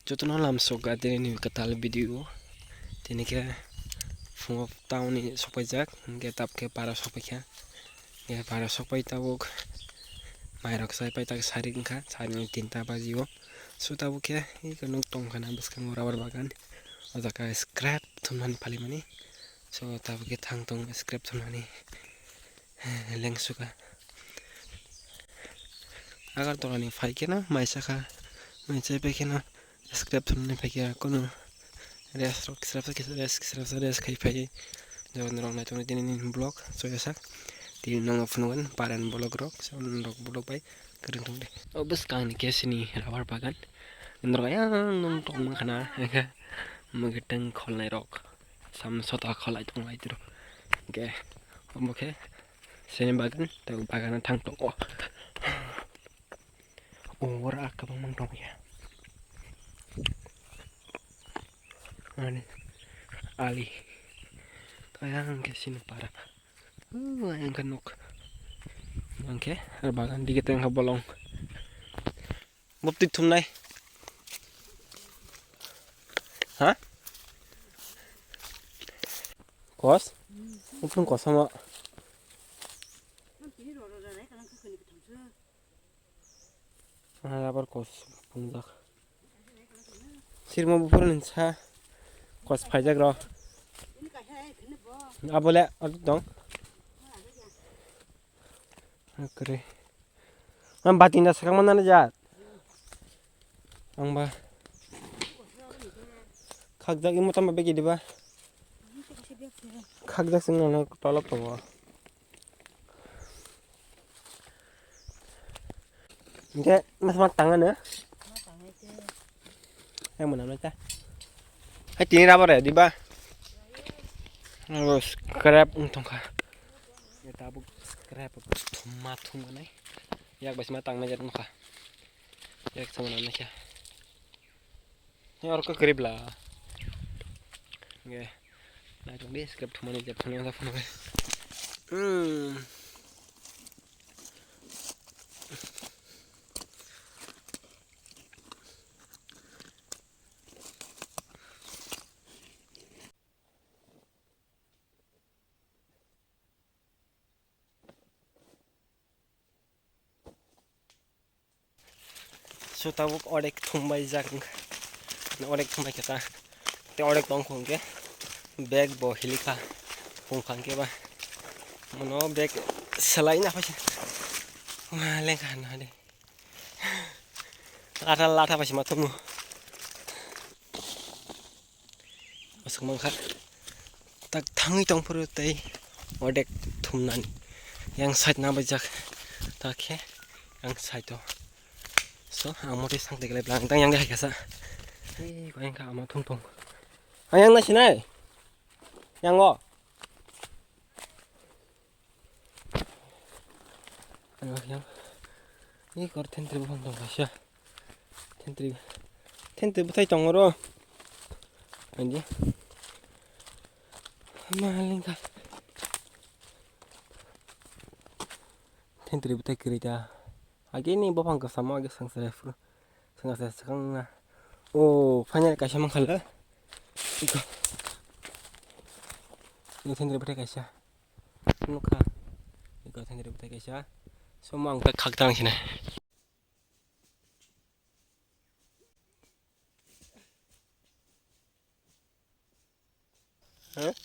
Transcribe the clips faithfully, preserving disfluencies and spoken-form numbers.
Jotono lamsok ga tini ni kwtal video. Tini khe phungo town ni sokpaijak, hwnkhe tabukhe para sokpaikha. Hwnkhe para sokpai tabuk mairok chaipai tak sari wngkha, sari ni tinta bajio. So tabukhe eko nuk tongkha na bwskango rubber bagan. O jaga scrap thumnani phalimani. So tabukhe thang tong scrap thumnani. Lengsuka. Agartala ni phai kheno mai saka, mai chai pai kheno scrap thumnani phai khe kunu rest rok kisrapsa kisrapsa rest khai phai. Jabon rok naitok tini ni vlog choya sak tini nongo phunukgwi paren vlog rok rok vlog bai kwrwng tongdi. O bwskang ni kesini rubber bagan norok ayang nung tongma khana hwnkhe mwkhwtwng kholnai rok sam sota kholai tonglai tiro hwnkhe omo khe. Sini bagan, tei bagano thang tongo. O, oro ah, kwbangma wng tongkha. Ani, ali. Ayang khe sini para. O, ayang khe nok. Ayang khe, ar bagan dige tengkha bolong. Boptik thumnai. Ha? Kos? Uphung kosamo. Ah, abar kos pungjak. Sirmo buphuru ni sa kos phaijak rw. Abole aduk dong. Kre. Ang bating da sakang mana jat. Ang ba. Khakjak imo tamba begi diba. Khakjak sing nono tolok tongo. Hingke mas mat tangano. Yang mana mereka? Hai tini rubber ya diba. Scrap untung kah? Ya tabuk scrap thumma thumma nai. Yak bas ma tang nai jat nukha. Yak sama nai kya. Ni orok kwrwi bla. Nge. Naitok di scrap thumani jat thumani ang phone. Hmm. So tabuk odek thumbai jak wngkha. Odek thumbai khe ta. Te odek tong khong khe bag bo hilikha. Khong khang khe ba. Mono bag selai na phaisa. Wah, lengkha na de. Latha latha phaisa ma thumu. Aswk mankha. Tak thangwi tongphuru tei odek thumnani. Yang side na baijak. Tak khe yang side o. So, ang motwi sang teglai bla ang tang yang de hai kasa. Ei, koi yang kha ama thum thum. Ang yang na sinai. Yang o. Ano yang. Ni kor thentri buphang tong kaisa. Thentri. Thentri bwthai tong oro. Ani. Malingka. Thentri bwthai kwrwi ta. Age ni buphang kwchamo age sangsa phuru. Sangsa swkang na. O, final kaisa mankha le. Iko. Iko thentri bwthai kaisa. Nukha. Iko thentri bwthai kaisa. Somo ang ta khak tang sinai. Huh?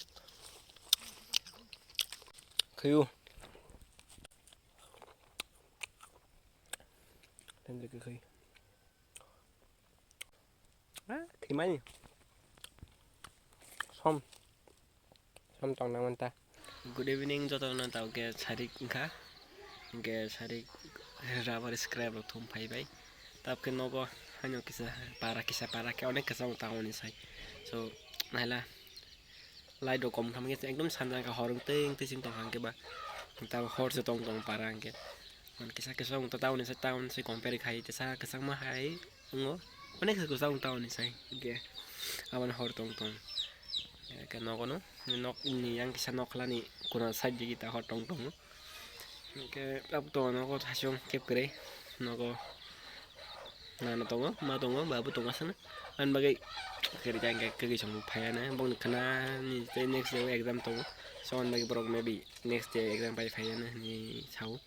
Khayu. Thentri khayu. Ah, thimani. Som. Som tong nang manta. Good evening, joto no tao ke sarik wngkha. Hingke sarik rubber scrap rok thum phai bai. Tap ke nogo haino kisa para, kisa para ke onek kisa tao ni sai. So, naila light rok kom kha, ekdom sanja wngkha, hor wng twi wng twi sing tong kha, hingke ba tao hor se tong tong para hingke. Mane kisa kisa wng tao ni sai, tao ni sai compare khai, kisa kisa ma hai. Wngo. Onek kisa kwchang town ni sai, hwnkhe aboni hor tong tong. Hwnkhe nogo no, nok ni yang kisa nokla ni kuna side digi ta hor tong tongo. Hwnkhe abo to nogo thasung kep kwrwi, nogo Nana tongo, ma tongo, babu tongo aswkno. Ani bagwi kwrwi kha hwnkhe kwrwi chwng phaiya na, bongni khwnani tei next day o exam tongo. So ani bagwi borok maybe next day exam pai phaiya na hinwi sao.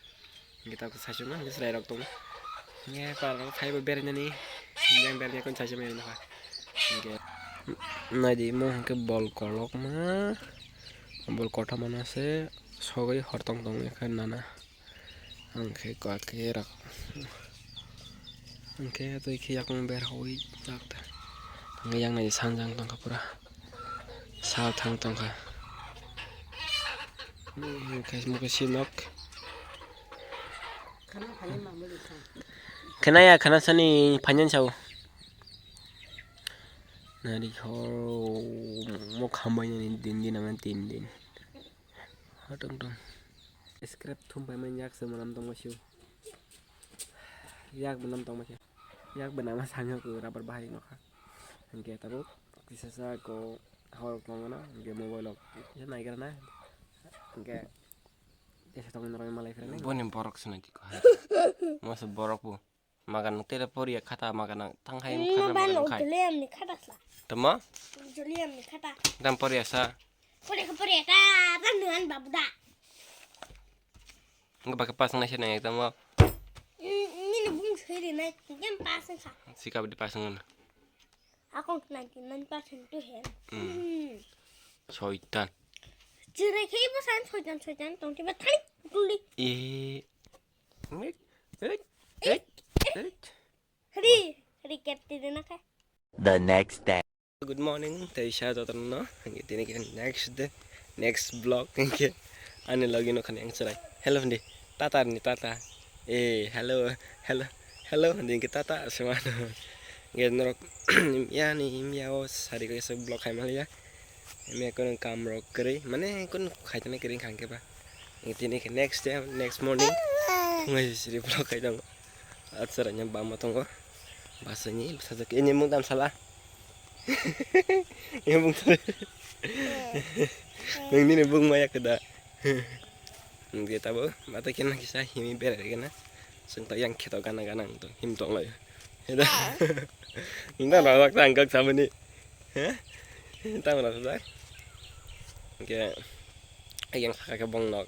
Hwnkhe tabuk saichung no hwnkhe chwrairok tongo. Hwnkhe park o phaibo berainani, yang beraina kunu saichung mai nokha. Hwnkhe naidi imo hwnkhe bol kolokma, bol kothoma no se sogwi hor tong tong khe nana. Hwnkhe kake rak. Hwnkhe twi khe yakung ber hoi jak ta. Hwnkhe yang nai sanjang tongkha pura. Sal thang tongkha. Hwnkhe mokhe si nok. Khana ya khana sani phanyan sao. Nari ho mo khambai nani din din ama tin din. Hotong tong. Scrap thum pai man yak se manam tong masio. Yak manam tong masio. Yak bana ma sangyo ko rubber bahai nokha. Hwnkhe tabuk kisa sa ko hor tong na, hwnkhe mobile rok kisa naigra na. Hwnkhe kisa tong norok malai phira. Boni borok sinai tiko. Masa borok bo. Magan tere poriya khata magan tang hai. Ni khata mobile magan rok khai. Julian ni khata sa. Tama? Julian ni khata. Tam poriya sa. Poriya ka poriya ka tam nuan babu da. Enggak pakai pasang nasi nang ekdam mau. Ni ni bung seri nai jam pasang sa. Sikap di pasang. Aku ninety nine percent tu hen. Hmm. Hmm. Soitan. Jirai khe ibo san soitan soitan tong tiba thani tuli. Eh. Hei, hei, hei, hei. Hari, hari ket tiri na khe. The next day. Good morning, tei sa jotono no. Hingke tini ke next day, next vlog hingke ani logi no khani ang chwrai. Hello hindi, tata ni tata. Eh, hello, hello, hello hindi hingke tata aswk mano. Hingke norok yani miyao sari kaisa vlog khai maliya. Mia kono kam rok kwrwi, mane kono khaitani kwrwi wngkha hwnkhe ba. Tini khe next day, next morning, phungai siri vlog khai tongo. Atsara nya bama tongo. Basani bwsajak ini mung dam sala. Ini mung sala. Nang nini bung maya keda. Hingke tabo mata kena kisa himi berai kena. Sengta yang kheto gana gana ang to him tong lai. Heda. Nda na rak tang kak samani. He? Tamo na sa. Hingke yang kaka bong nok.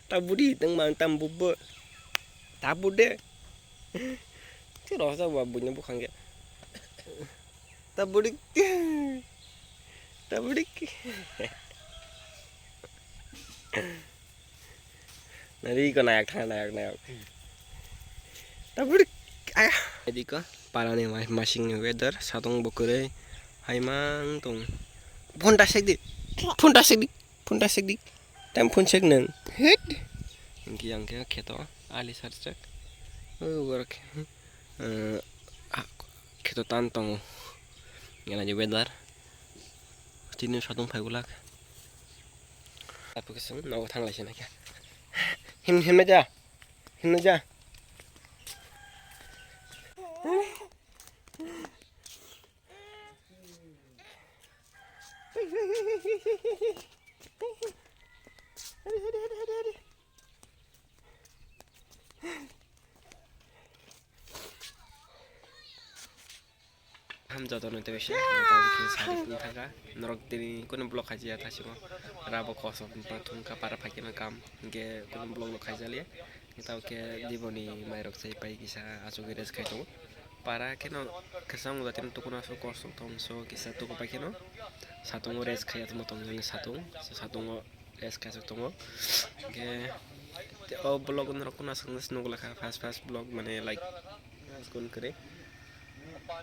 Tabudi teng mang tam bubbo. Tabude. Ti rosa wa bunya bukhang ge. Tabudi. Tabudi. Nari ko nayak thang nayak nayak. Tabudi. Aya. Edi ko parani ma-, masing ni weather satong bokoroi haimang tong. Phone ta sek di. Phone ta sek di. Phone ta sek di. Tam phone sek nang. Hit. Hingke yang khe kheto ali sar sek. O borok, eh, ah, kheto tan tongo. Ngena je weather. Tini satung phai gulak. Apo kesung nogo thang lai sina kya. Him, him na ja. Him na ja. Ham jotono tei se, tei se sari wng thangkha. Norok tini kunu vlog khaijaya thasimo. Rabo kosom thungkha para phaikhe no kam. Hinkhe kunu vlog no khaijakliya. Tei khe diboni mairok chai pai kisa achugwi rest khai tongo. Para kheno kwchang jatino tukuna aswk kosok tong so kisa tuku pai kheno satungo rest khaiya tongma tong jani satung, satungo rest khaijak tongo. Hinkhe o vlog norok no aswk nugulakha first first vlog mane like kun kwrwi.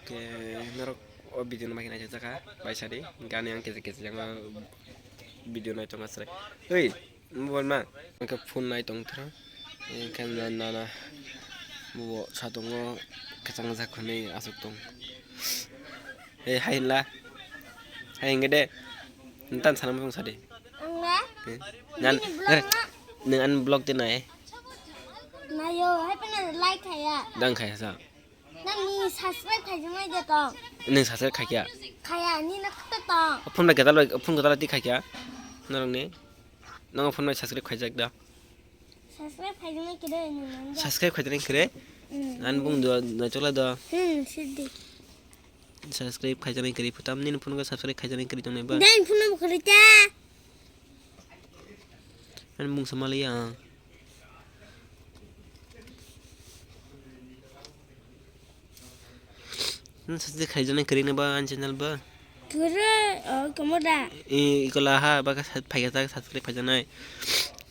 Hinkhe norok o video no bai kheno naisajak kha bai sadi hinkhe ani ang kisa kisa jang video nai tongo aswk. Oi! Mobile ma, hingke phone nai tong thro, hingke na, na, na, bo satungo kachang jak hwnwi aswk tong. Ei, hai hinla, hai hinke de, ntan sana mung sadi. Ang na? Eh, nan, Nini vlog eh, na? Nang an vlog de nai. Nayo, hai pena like khaya. Dang khaya sa. Nang ni subscribe khai jang nai de tong. Nang subscribe khai kya? Khaya, ni na khata tong. Phone bai kedal bai, phone kedal ti khai kya? Norok ni. Nang phone bai subscribe khai jak da. Subscribe khaijani kre, nini nang do. Subscribe khaijani kre? Hmm. An bung do, na chola do. Hmm, siddi. Subscribe khaijani kre, putam nini phone ko subscribe khaijani kre tongnai ba. Dai phone bo kre ta. An bung samaliya. Nang subscribe khaijani kwrwi no ba ani channel ba? Kwrwi, o, komo da? I, ikola ha, ba ka sub-, phaikha ta subscribe khaijaknai.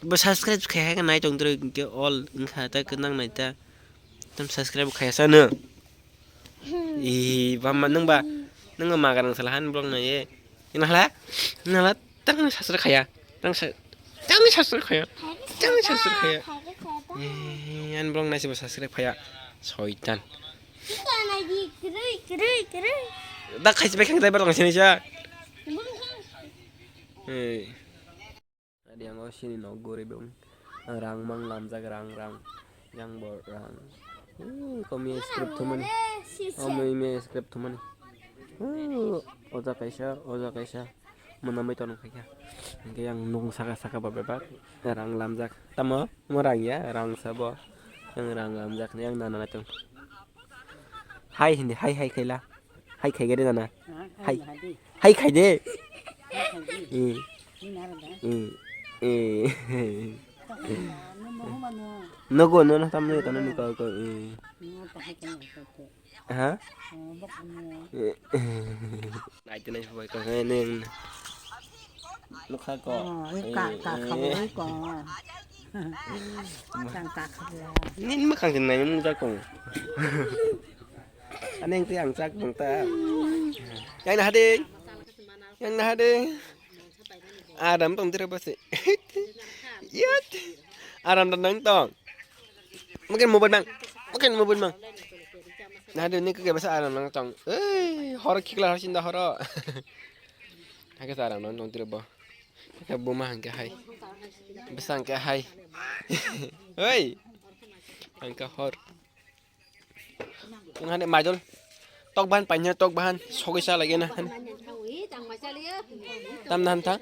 Ba subscribe khai khai nai tong tro ke all wngkha ta ke nang nai ta. Tam subscribe khaisa no. Hmm. I, ba ma nang ba, nang ma garang sala han blog nai ye. Ina hala, ina hala. Tang ni subscribe khaya. Tang sa-, tang ni subscribe khaya. Tang ni subscribe khaya. Eh, an blog nai se subscribe khaya. Soitan. Da khai se bekhang dai ba tong sini sa. Eh. Adi ang o sini no gori bong. Rang mang lamjak rang rang. Yang bo rang. Eh, komi script thumani. Komi me script thumani. Eh, oja kaisa, oja kaisa. Mwnamwi tongkha khe. Hwnkhe yang nung saka saka bo bebak rang lamjak. Tamo? Omo rang ya? Rang sabo. Yang rang lamjak ni yang nana naitong. Hai hindi, hai, hai khaila. Hai khai gari nana. Hai. Hai khai de. Eh. Eh. Eh. Nogo no na tamne tano ni ko ko. Eh. Ha? Nai tene bai ko ne. Lukha ko. Oh, ini ka, ka, ka, ka, ka. Yang ka, ka, ka. Ini mah kang nai mun ja ko. Aneng ti ang chak bang ta. Yang na hading. Yang na hading. Adam tong tira basi. Yat. Adam dan nang tong. Mungkin mobile mang. Mungkin mobile mang. Nah, dia ni ke bahasa Arab nang tong. Eh, hor kikla hor sinda hor. Hake sa Arab nang tong tira bo. Hake buma hangke hai. Besa hangke hai. Hei. Hangke hor. Hane majol. Tok bahan paina tok bahan sogwi sa lagi na. Tam na han thang.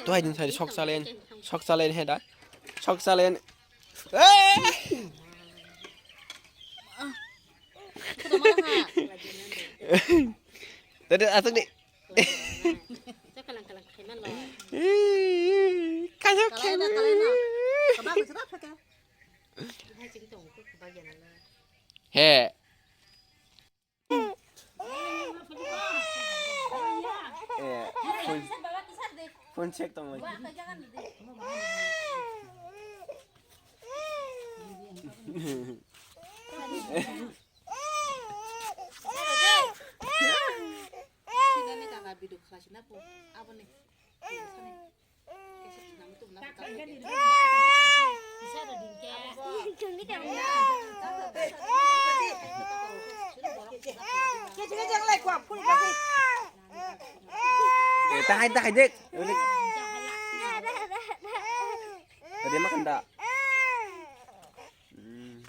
Tuhai din sari sok salen, sok salen heda. Sok salen. Eh! Tadi asik di. Kayo kayo. He. Eh, phone, phone check tong lai. Eh, tahan, tahan, dek. Tadi makan tak? Hmm.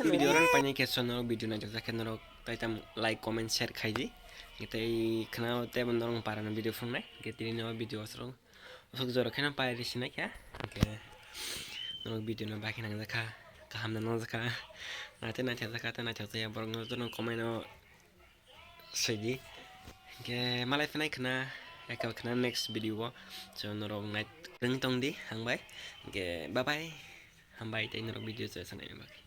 Video rang paine khe sono video naijak khe norok taitam like, comment, share khaidi. Tei khna tei norok para no video phungnai. Tini no video asrong. Aswk jora kheno pai risi naikha. Hwnkhe norok video no bai khe nangjakha, kaham no nangjakha. Naithe naithakjakha tei naithakjaya borok no jotono comment o swidi. Hwnkhe malai phinai khwna eka khwna next video o. So norok nai kwrwng tongdi hambai. Hwnkhe bye bye. Hambai tei norok video se sanai bagwi.